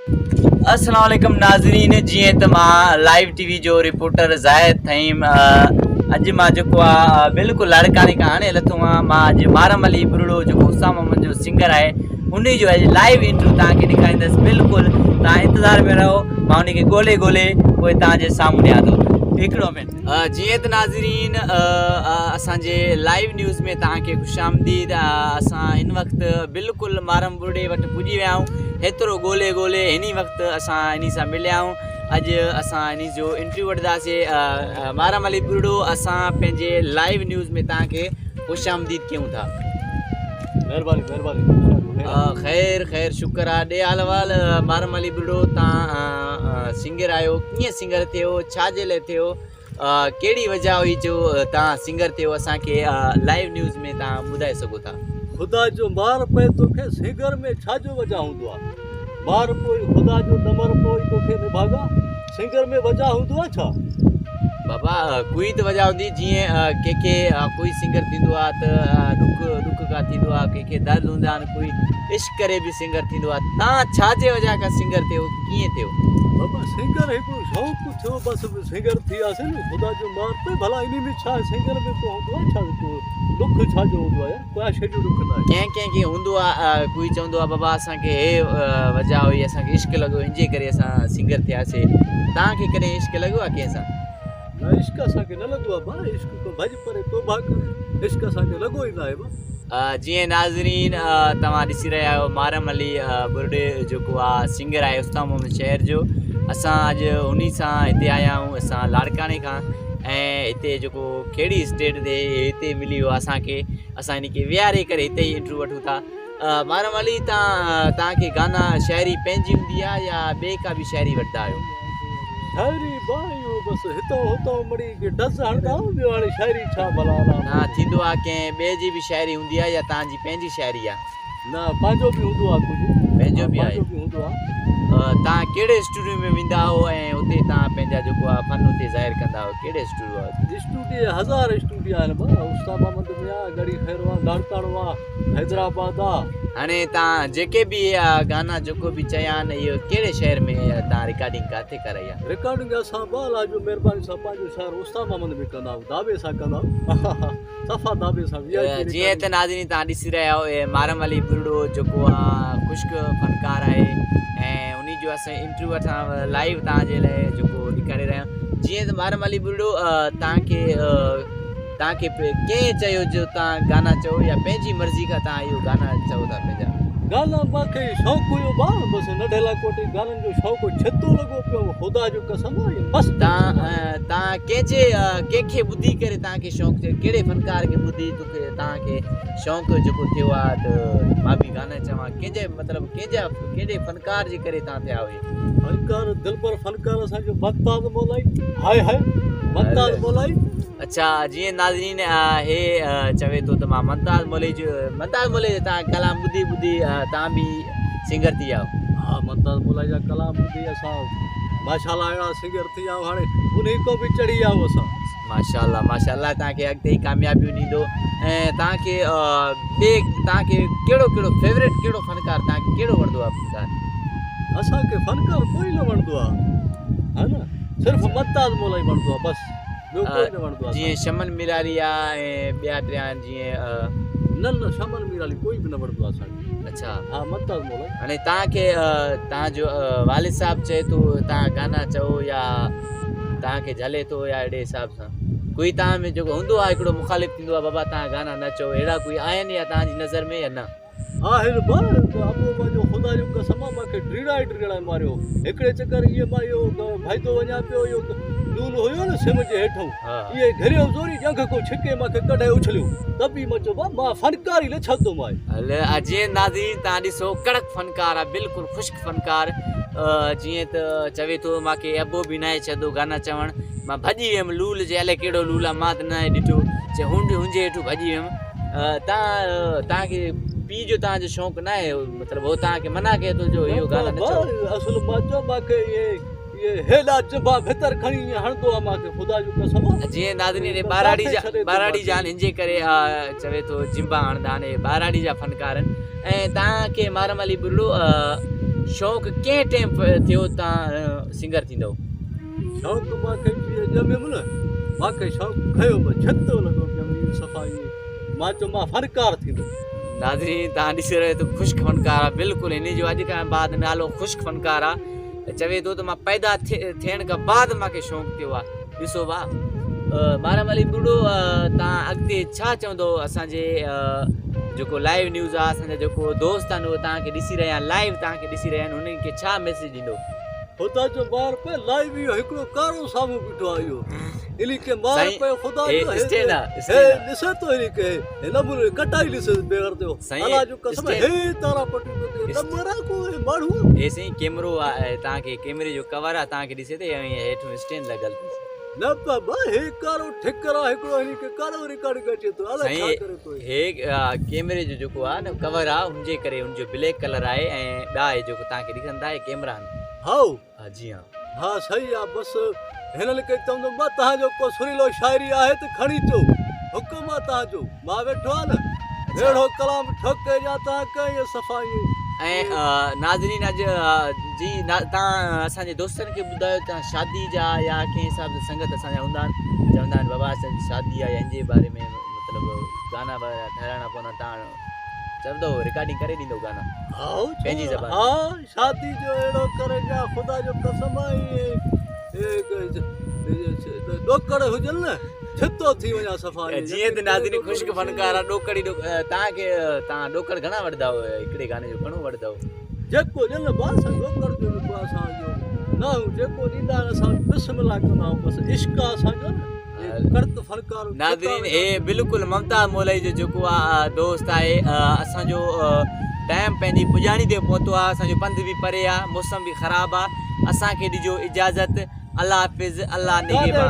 السلام عليڪم ناظرين جيئن ته مان لائيو ٽي وي جو رپورٽر زاهد ٿهيم اڄ مان جيڪو آ بلڪل لاڙڪاڻي کان هاڻي لٿو آهيان مان اڄ مارم علي ٻرڙو جيڪو اسامه محمد جو سنگر آهي ان جو اڄ لائيو انٽرويو توهان کي ڏيکاريندس بلڪل توهان انتظار ۾ رهو مان ان کي ڳولي ڳولي پوء توهان جي سامهون ڏيان ٿو هڪڙو منٽ جيئن ته ناظرين اسان جي لائيو نيوز ۾ توهان کي خوش آمديد اسان هن وقت بلڪل مارم ٻرڙي وٽ پڄي ويا آهيون هيترو ڳولي ڳولي هن ئي وقت اسان انهي سان مليا آهيون اڄ اسان انهي جو انٽرويو وٺنداسي مارم علي ٻرڙو اسان پنهنجي لائيو نيوز ۾ توهان کي خوش آمديد ڪيون ٿا مهرباني مهرباني خير خير شڪر آ ڏي حال احوال مارم علي ٻرڙو تان سنگر آهيو ڪيئن سنگر ٿيو ڇا جي لاء ٿيو ڪهڙي وجه هئي جو تان سنگر ٿيو اسان کي لائيو نيوز ۾ تان ٻڌائي سگهو ٿا. خدا جو مار پئي توکي سنگر ۾ ڇا جو وجه هوندو آ مار پوئي خدا جو ڏمر پوئي توکي نڀاڳا سنگر ۾ وجه هوندو آ ڇا. بابا ڪوئي ته وجه هوندي جيئن ڪي کي ڪوئي سنگر ٿيندو آ ته ڏک ڏک کان ٿيندو آ ڪي کي درد هوندا آهن ڪوئي عشق ڪري به سنگر ٿيندو آ تان ڇا جي وجه کان سنگر ٿيو ڪيئن ٿيو. بابا سنگر هڪڙو شوق ٿيو بس سنگر ٿي وياسين نه خدا جو مار پئي ڀلا انهي ۾ ڇا سنگر ۾ ڪو هوندو آ ڇا ڪو ڏک ڇا جو هوندو آ يار ڪا شي جو ڏک ناهي. ڪنهن ڪنهن کي هوندو آ ڪوئي چوندو آ بابا اسان کي هي وجه هئي اسان کي عشق لڳو انجي ڪري اسان سنگر ٿياسي توهان کي ڪڏهن عشق لڳو آ ڪنهن سان. نه عشق اسان کي نه لڳو آ ڀاء عشق ڪو ڀڄ پري توبه ڪري عشق اسان کي لڳو ئي ناهي ڀاء. جيئن ناظرين توهان ڏسي رهيا آهيو مارم علي ٻرڙي جيڪو آ سنگر آهي استاد محمد شهر جو اسان اڄ انهي سان هتي آيا آهيون اسان لاڙڪاڻي کان ۽ هتي جيڪو کهڙي اسٽيٽ تي هتي ملي ويو اسان کي اسان هن کي ويهاري ڪري هتي ئي انٽرويو وٺون ٿا محرم علي تان تان کي گانا شاعري پنهنجي هوندي آ يا ٻي ڪا به شاعري وٺدا آهيو؟ شاعري با اهو بس هتون هتون مڙئي ڪي ڊز هڻدا آهيون ٻيو هاڻي شاعري ڇا ڀلا الا نه ٿيندو آ ڪنهن ٻئي جي به شاعري هوندي آ يا تان جي پنهنجي شاعري آ؟ نه پنهنجو به هوندو آ ڪجهه پنهنجو به آهي پنهنجو به هوندو آ. تان ڪهڙي اسٽوڊيو ۾ ويندا آهو ۽ اتي تان پنهنجا جيڪو آ فن اتي ظاهر ڪندا آهيو ڪهڙي اسٽوڊيو آ؟ اسٽوڊيو هزار اسٽوڊيو آهن با استاد محمد ۾ آ ڳڙهي خيرو آ لاڙڪاڻو آ. حيدرآباد آ. هاڻي تان جيڪي به اها گانا جيڪو به چيا آهن اهو ڪهڙي شهر ۾ تان رڪارڊنگ ڪاٿي ڪرائي آ. رڪارڊنگ اسان به الله جو مهرباني سان پنهنجو شهر اوستا محمد ۾ ڪندا آهيون داٻي سان ڪندا آهيون صفا داٻي سان وي آء پي جيئن ته رڪارڊنگ. ناظرين تان ڏسي رهيا آهيو اهي محرم علي ٻرڙو جيڪو آ خشڪ فنڪار آهي ۽ انهي جو اسان انٽرويو اسان لائيو تان جي لاء جيڪو ڏيکاري رهيا آهيون جيئن ته محرم علي ٻرڙو تان کي توهان کي ڪنهن چيو جو توهان گانا چئو يا پنهنجي مرضي کان توهان اهو گانا چئو ٿا پنهنجا. گانا مان کي شوق هيو ڀاء بس ننڍي لاء ڪوٽي گانن جو شوق ڇتو لڳو پيو هو خدا جو قسم آ هي مست توهان توهان ڪنهن جي ڪنهن کي ٻڌي ڪري توهان کي شوق ٿيو ڪهڙي فنڪار کي ٻڌي توکي توهان کي شوق جيڪو ٿيو آ ته مان به گانا چوان ڪنهن جي مطلب ڪنهن جا ڪهڙي فنڪار جي ڪري توهان ٿيا هئي. فنڪار دلبر فنڪار اسان جو ممتاز مولائي هاء هاء ممتاز مولائي. اڇا جيئن ناظرين هي چوي ٿو ته مان ممتاز مولئي جو ممتاز مولئي جو تان ڪلام ٻڌي ٻڌي تان به سنگر ٿي ويا ها ممتاز مولائي جا ڪلام ٻڌي اسان ماشاءالله اهڙا سنگر ٿي ويا هاڻي انهي کان به چڙهي ويا آهيون اسان. ماشاءالله ماشاءالله تان کي اڳتي ڪاميابيون ڏيندو ۽ تان کي ٻي تان کي ڪهڙو ڪهڙو فيورٽ ڪهڙو فنڪار تان کي ڪهڙو وڻندو آهي فنڪار؟ اسان کي فنڪار ڪوئي نه وڻندو آهي ها نه صرف ممتاز مولائي وڻندو آهي بس. ٻيو ڪوئي نه وڻندو آ جيئن شمن ميرالي آ ۽ ٻيا ٽيا آهن جيئن. نه نه شمن ميرالي ڪوئي به نه وڻندو آ اسان کي. اڇا ها ممتاز مولائي. هاڻي توهان کي توهان جو والد صاحب چئي ٿو توهان گانا چئو يا توهان کي جهلي ٿو يا اهڙي حساب سان ڪوئي توهان ۾ جيڪو هوندو آ هڪڙو مخالف ٿيندو آ بابا توهان گانا نه چئو اهڙا ڪوئي آهن يا توهان جي نظر ۾ يا نه. آهن به ته ابو منهنجو خدا جو قسم آ مان کي ڊيڙائي ڊيڙائي ماريو هڪڙي چڪر ائين مان اهو ڀڄندو وڃان پيو اهو لول هيو نه سم جي هيٺئون اهي گهريو زوري ڄنگهه کان ڇڪي مان کي ڪڍي اڇليو ته به مان چيو با مان فنڪار ئي نه ڇڏندومانء. هل جيئن ناظرين تان ڏسو ڪڙڪ فنڪار آ بلڪل خشڪ فنڪار جيئن ته چوي ٿو مان کي ابو به ناهي ڇڏيو گانا چوڻ مان ڀڄي ويم لول جي الائي ڪهڙو لول آ مان ته ناهي ڏٺو چي هنڊ هنجي هيٺون ڀڄي ويم تان تان کي پي جو تان جو شوق نه آهي مطلب هو تان کي منع ڪئي ٿو جو اهو گانا نه چئو. اصل مان چئو مان کي اهي اهي هيڏا چنبا ڀتر کڻي ائين هڻندو آ مان کي خدا جو قسم آ. جيئن ناظرين هي ٻاراڙي جا ٻاراڙي جا آهن هن جي ڪري چوي ٿو چنبا هڻندا آهن اهي ٻاراڙي جا فنڪار آهن ۽ تان کي محرم علي ٻرڙو شوق ڪنهن ٽيم ٿيو تان سنگر ٿيندو؟ شوق مان کي جيئن ڄميم نه مان کي شوق کنيو مان ڇتو لڳو پيم ائين صفا ائين مان چيو مان فنڪار ٿيندس. ناظرين تان ڏسي رهيو ته خشڪ فنڪار آ بلڪل هن جو اڄ کان بعد نالو خشڪ فنڪار آ چوي ٿو ته مان پيدا ٿيڻ کان بعد مان کي شوق ٿيو آ ڏسو وا محرم علي ٻرڙو تان اڳتي ڇا چوندو اسان جي جيڪو لائيو نيوز آ اسان جا جيڪو دوست آهن اهي تان کي ڏسي رهيا آهن لائيو تان کي ڏسي رهيا آهن انهن کي ڇا ميسيج ڏيندو. خدا جو مار پئي لائيو اهو هڪڙو ڪارو سامهون بيٺو آ اهو انهي کي مار پئي خدا جو هي ڏسي ٿو انهي کي هي نموني ڪٽائي ڏسي بغير ٿيو الله جو قسم هي تارا پٽي ٿو ٿئي نه مرا ڪو هي ماڻهو. هي سائين ڪيمرو آ تان کي ڪيمري جو ڪور آ تان کي ڏسي ٿي ۽ هيٺ اسٽينڊ لڳل اٿس. نه بابا هي ڪارو ٺڪر آ هڪڙو هن کي ڪارو رڪارڊ اچي ٿو الائي ڇا ڪري ٿو هي. هي ڪيمري جو جيڪو آ نه ڪور آ ان جي ڪري ان جو بليڪ ڪلر آهي ۽ ٻيا هي جيڪو تان کي ڏسن ٿا هي ڪيمرا آهن. هائو. ها جي ها. ها صحيح آ بس هنن کي چوندم مان تهان جو ڪو سريلو شاعري آهي ته کڻي اچو حڪم آ تهان جو مان ويٺو آ نه اهڙو ڪلام ٺوڪي جا تهان ڪئين صفا ائين. ۽ ناظرين اڄ جي تهان اسان جي دوستن کي ٻڌايو تهان شادي جا يا ڪنهن حساب سان سنگت اسان جا هوندا آهن چوندا آهن بابا اسان جي شادي آ يا ان جي باري ۾ مطلب گانا وغيره ٺهرائڻا پوندا تهان چوندو رڪارڊنگ ڪري ڏيندو گانا پنهنجي زبان ها شادي جو اهڙو ڪري جا خدا جو قسم آ ائين ڏوڪڙ هجن نه ڇتو ٿي وڃان صفا ائين. جيئن ته ناظرين خشڪ فنڪار آ ڏوڪڙ ئي ڏوڪڙ تان کي تان ڏوڪڙ گهڻا وٺدا هو هڪڙي گاني جو گهڻو وٺدا هو. جيڪو ڏين بس ڏوڪڙ جو جيڪو اسان جو نه آهيون جيڪو ڏيندا آهن اسان بسم الله ڪندا آهيون بس عشق آ اسان جو نه ڪرت فنڪار ناظرين هي بلڪل ممتاز مولائي جو جيڪو آ دوست آهي اسان جو ٽائيم پنهنجي پڄاڻي تي پهتو آ اسان جو پنڌ به پري آ موسم به خراب آ اسان کي ڏجو اجازت الله حافظ الله نگهبان.